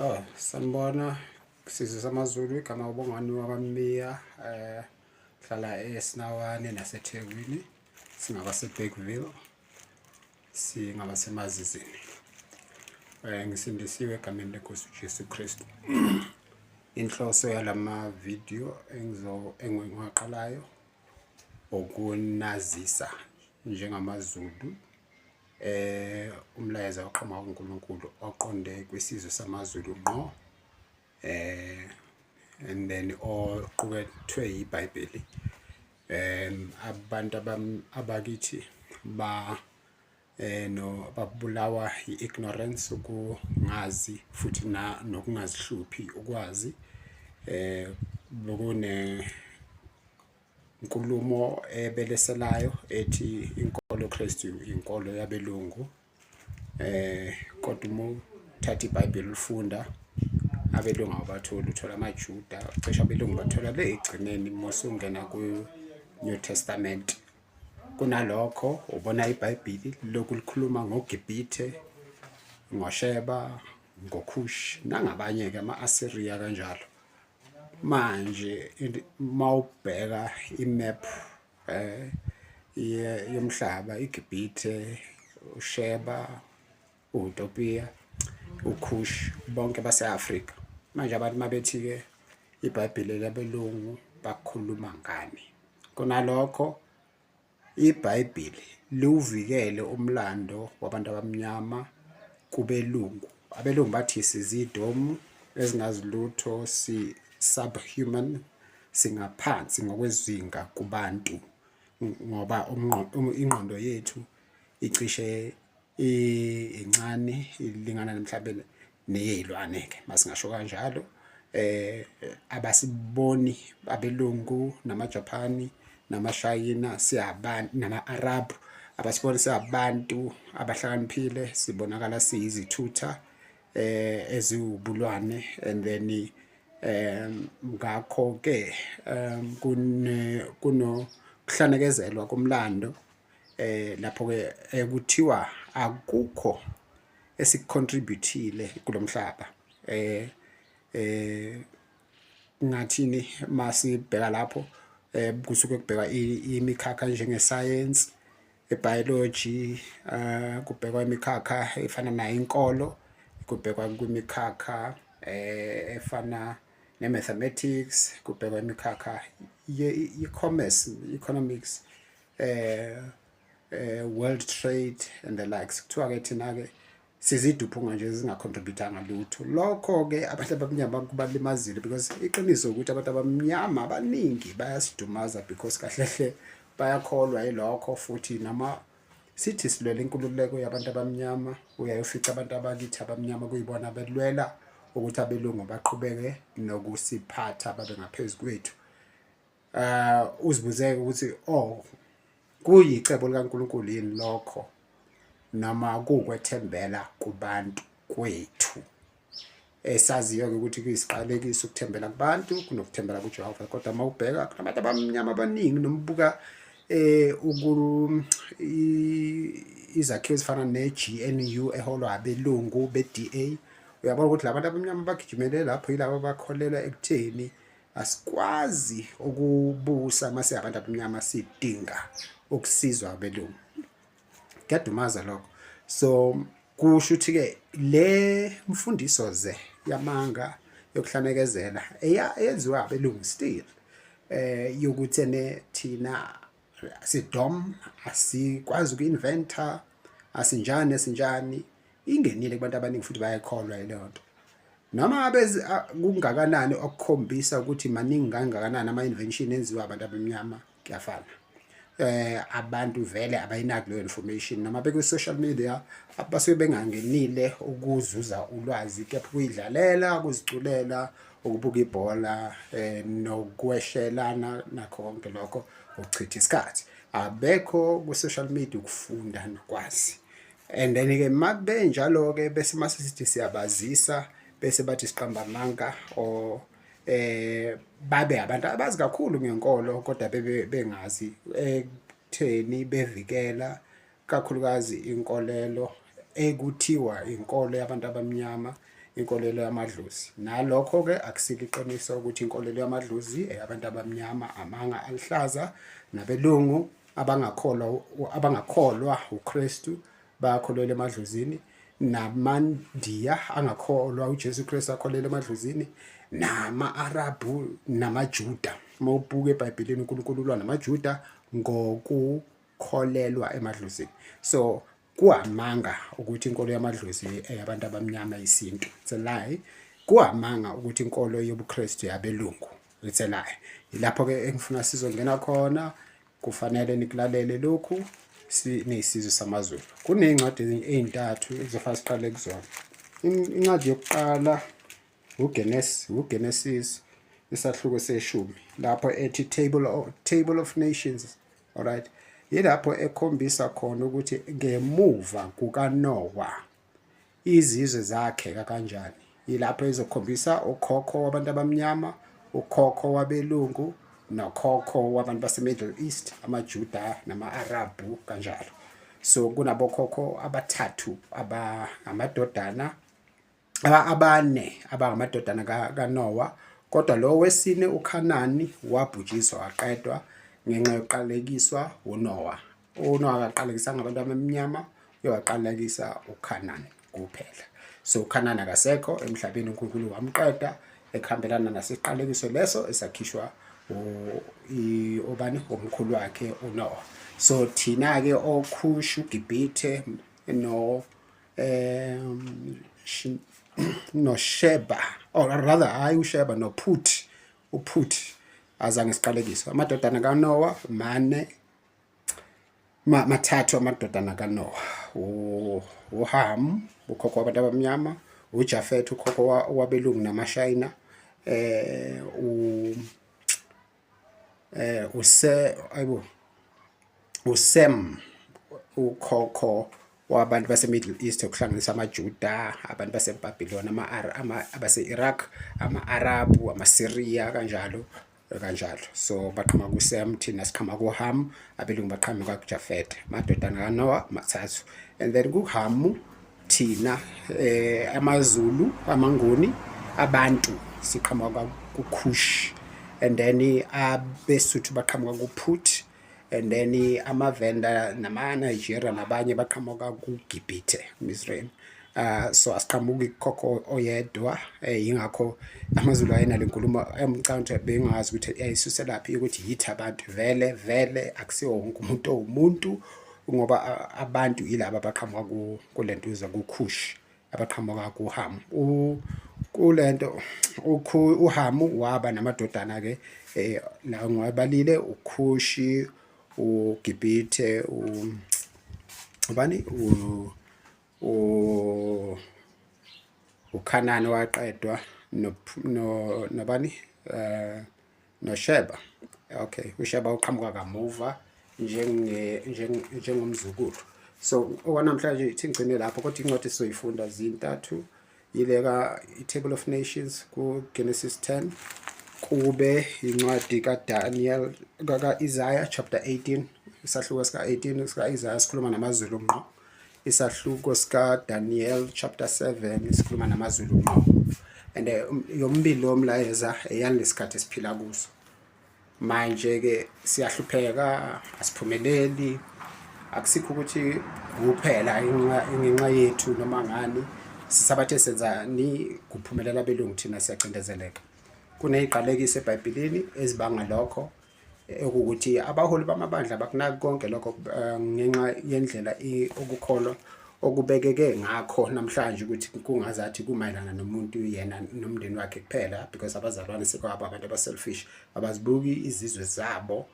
Oh, sanibona sizwe samaZulu, igama uBongani wakwaMiya, hlala eSinawane naseThekwini, singabase-Bergville, singabaseMazizini. Ngisindisiwe egameni leNkosi uJesu Kristu. Inhloso yalama video engiwaqalayo ukunazisa njengamaZulu umlayezo oqhamuka kuNkulunkulu oqonde kwisizwe samaZulu ngqo, and then oqukethwe iBhayibheli. Abantu abakithi ba no babulawa i-ignorance, ukungazi futhi nokungazihluphi ukwazi. Bekune nkulumo ebeleselayo ethi inkolo Kristu inkolo yabelungu, kodwa uma uthatha iBhayibheli ulifunda abelungu awubatholi, uthola amaJuda, cishe abelungu bathola le ekugcineni uma usungena ku-New Testament. Kunalokho ubona iBhayibheli lokhu likhuluma ngoGibhithe, ngoSheba, ngoKhush nangabanye-ke ama-Asiriya kanjalo. Manje mawubheka i-map yomhlaba, iGibhithe, uSheba, uTopiya, uKhush, bonke base-Afrika. Manje abantu mabethi-ke iBhayibheli elabelungu bakhuluma ngani? Kunalokho iBhayibheli liwuvikele umlando wabantu abamnyama kubelungu. Abelungu bathi sizidomu ezingazi lutho, si-subhuman, singaphansi ngokwezinga kubantu ngoba ingqondo yethu icishe incane, ilingana mhlampe neyey'lwane-ke masingasho kanjalo. Abasiboni abelungu namaJaphani namaShayina siyabantu, nama-Arabhu, abasiboni siyabantu abahlakaniphile, sibonakala siyizithutha eziwubulwane. And then ngakho-ke kunokuhlanekezelwa komlando lapho-ke kuthiwa akukho esikucontribute-ile kulo mhlaba. Ngathini masibheka lapho, kusuke kubhekwa imikhakha njengesayensi, ebhayoloji, kubhekwa imikhakha efana nayo inkolo, kubhekwa kwimikhakha efana ne-mathematics, kubhekwa imikhakha ye-commerce, economics, world trade and the likes. Kuthiwa-ke thina-ke siziduphunga nje zingacontribute-anga lutho. Lokho-ke abantu abamnyama kubalimazile, because iqiniso ukuthi abantu abamnyama abaningi bayasidumaza because kahle hle bayakholwa yilokho. Futhi noma sithi silwela inkululeko yabantu abamnyama, uyaye ufice abantu abakithi abamnyama kuyibona belwela ukuthi abelungu baqhubeke nokusiphatha babe ngaphezu kwethu. Uzibuzeke ukuthi oh, kuyicebo likaNkulunkulu yini lokho noma kuwukwethembela kubantu kwethu, esaziyo-ke ukuthi kuyisiqalekiso ukuthembela kubantu kunokuthembela kuJehova. Kodwa uma ubheka kunabantu abamnyama abaningi, noma ubuka uku izakhiwo ezifana ne-GNU eholwa abelungu be-DA, uyabona ukuthi labantu abamnyama bagijimele lapho yilabo abakholelwa ekutheni asikwazi ukubusa mase abantu abamnyama, sidinga ukusizwa abelungu. Kuyadumaza lokho. So kusho ukuthi-ke le mfundiso ze yamanga yokuhlanekezela eyenziwa abelungu still, yokuthi ene thina sidom, asikwazi uku-inventa, asinjani esinjani, ingenile kubantu abaningi futhi bayayikholwa leyo nto. Noma ngabe kungakanani okukhombisa ukuthi maningi kangakanani ama-invention enziwa abantu abamnyama, kuyafana. Abantu vele abayinaki leyo information, noma bekwi-social media basuke bengangenile ukuzuza ulwazi, kepha ukuyidlalela, ukuziculela, ukubuka ibhola, nokweshelana nakho konke lokho ukuchitha isikhathi. Abekho ku-social media ukufunda nokwazi. And then-ke makubenjalo-ke bese mase sithi siyabazisa, bese bathi siqamba amanga, or babe abantu abazi kakhulu ngenkolo kodwa bebe bengazi ekutheni bevikela kakhulukazi inkolelo ekuthiwa inkolo yabantu abamnyama Inkolelo yamadlozi. Nalokho-ke akusilo iqiniso ukuthi inkolelo yamadlozi eyabantu abamnyama, amanga aluhlaza. Nabelungu abangakholwa, abangakholwa uKristu bayakholelwa emadlozini, namaNdiya angakholwa uJesu Kristu akholelwa emadlozini, nama-Arabhu namaJuda. Uma ubuka eBhayibhelini uNkulunkulu ulwa namaJuda ngokukholelwa emadlozini. So kuwamanga ukuthi inkolo yamadlozi eyabantu abamnyama isintu. It's a lie. Kuwamanga ukuthi inkolo yobuKristu yabelungu. It's a lie. Yilapho-ke engifuna sizongena khona. Kufanele nikulalele lokhu sinesizwe samaZulu. Kuney'ncwadi ey'ntathu ekuzofanele siqale kuzona. Incwadi yokuqala uGenesis, uGenesis isahluko seshumi lapho ethi Table of Nations, alright, yilapho ekhombisa khona ukuthi ngemuva kukaNoah izizwe zakheka kanjani. Yilapho ezokhombisa ukhokho wabantu abamnyama, ukhokho wabelungu, nokhokho wabantu base-Middle East, amaJuda nama-Arabhu kanjalo. So kunabokhokho abathathu abangamadodana, abane abangamadodana kaNoah, kodwa lo wesine uKhanani wabhujiswa waqedwa ngenxa yokuqalekiswa uNoah. UNoah akaqalekisanga abantu abamnyama, uyawaqalekisa uKhanani kuphela. So uKhanani akasekho emhlabeni, uNkulunkulu wamqeda ekuhambelana nasiqalekiso leso esakhishwa obani, omkhulu wakhe uNoah. So thina-ke oKhush, uGibhithe no noSheba, or rather hayi uSheba noPut, uPut azange siqalekiswe. Amadodana kaNoah mane, mathathu amadodana kaNoah, uHam ukhokho wabantu abamnyama, uJafet ukhokho wabelungu namaShayina, u use ayibo uSem ukhokho wabantu base-Middle East, okuhlanganisa amaJuda, abantu baseBabylon, abase-Iraq, ama-Arabhu, amaSyria kanjalo kanjalo. So baqhamuka kuSem, thina siqhamuka kuHam, abelungu baqhamuka kuJafet. Amadodana kaNoah mathathu. And then kuHamu thina amaZulu, amaNguni, abantu siqhamuka kuKush, and then abeSuthu baqhamuka kuPut, and then amaVenda nama-Nigeria nabanye baqhamuka kuGibhithe, Misraim. So asiqhamuki kukhokho oyedwa, yingakho amaZulu ayenale nkulumo emcabanga ukuthi bengazi ukuthi yayisuselaphi ukuthi yithi abantu. Vele vele akusiwo wonke umuntu owumuntu, ngoba abantu yilaba abaqhamuka kulentuza kuKhush, abaqhamuka kuHam. Kulento uHamu waba namadodana ke la ngiwabalile, uKhushi, uGibhithe, ubani, uKhanani waqedwa no nobani, noSheba. Okay, uSheba uqhamuka kamuva njenge njengomzukulu. So okwanamhlanje ithi ngigcine lapho, kodwa incwadi sizoyifunda zintathu, yile ka i-Table of Nations ku-Genesis 10, kube incwadi kaDaniel, ka-Isaiah chapter 18, isahluko sika-18 sika-Isaiah sikhuluma namaZulu ngqo, isahluko sika-Daniel chapter 7 sikhuluma namaZulu ngqo. And yomibili lo mlayeza eyalesikhathi esiphila kuso manje ke. Siyahlupheka, asiphumeleli, akusikho ukuthi kuphela ngenxa yethu noma ngani, sisabathe senzani kuphumelela abelungu, thina siyacindezeleka. Kuneziqalekiso eBhayibhelini ezibanga lokho, ekuwukuthi abaholi bamabandla bakunaki konke lokho ngenxa yendlela ukukholwa okubekeke ngakho namhlanje, ukuthi kungazathi kumayelana nomuntu yena nomndeni wakhe kuphela, because abazalwane sekwabo abantu aba-selfish, abazibuki izizwe zabo.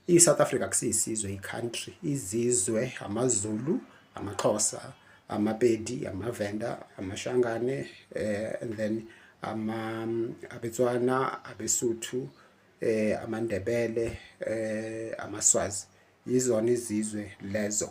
I-South Africa akusiyisizwe, i-country. Izizwe amaZulu, amaXhosa, amaPedi, amaVenda, amaShangane, and then ama abeTswana, abeSuthu, amaNdebele, amaSwazi, yizona izizwe lezo.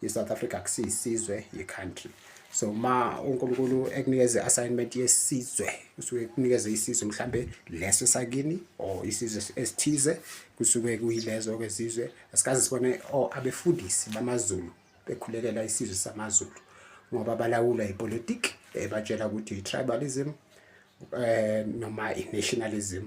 I-South Africa akusiyisizwe, i-country. So ma uNkulunkulu ekunikeze assignment yesizwe, usuke ekunikeze isizwe mhlambe leso sakini or isizwe esithize, kusuke kuyilezo ke zizwe. Asikaze sibone abefundisi bamaZulu bekhulekela isizwe samaZulu. Ngoba balawulwa ipolitiki ebatshela ukuthi i-tribalism noma i-nationalism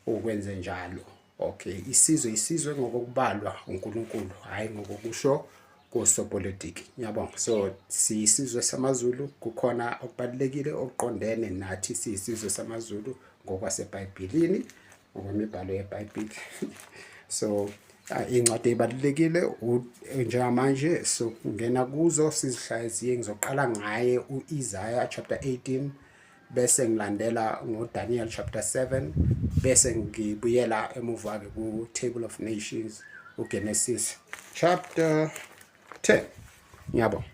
ukwenze njalo. Okay, isizwe isizwe ngokokubalwa uNkulunkulu, hhayi ngokokusho kosopolitiki. Ngiyabonga. So siyisizwe samaZulu, kukhona okubalulekile okuqondene nathi siyisizwe samaZulu ngokwaseBhayibhelini, ngokwemibhalo yeBhayibheli. So iy'ncwadi ey'balulekile njengamanje sokungena kuzo sizihlaziye. Ngizoqala ngaye u-Isaiah chapter 18, bese ngilandela ngoDaniel chapter 7, bese ngibuyela emuva-ke ku-Table of Nations, uGenesis chapter 10. Ngiyabonga.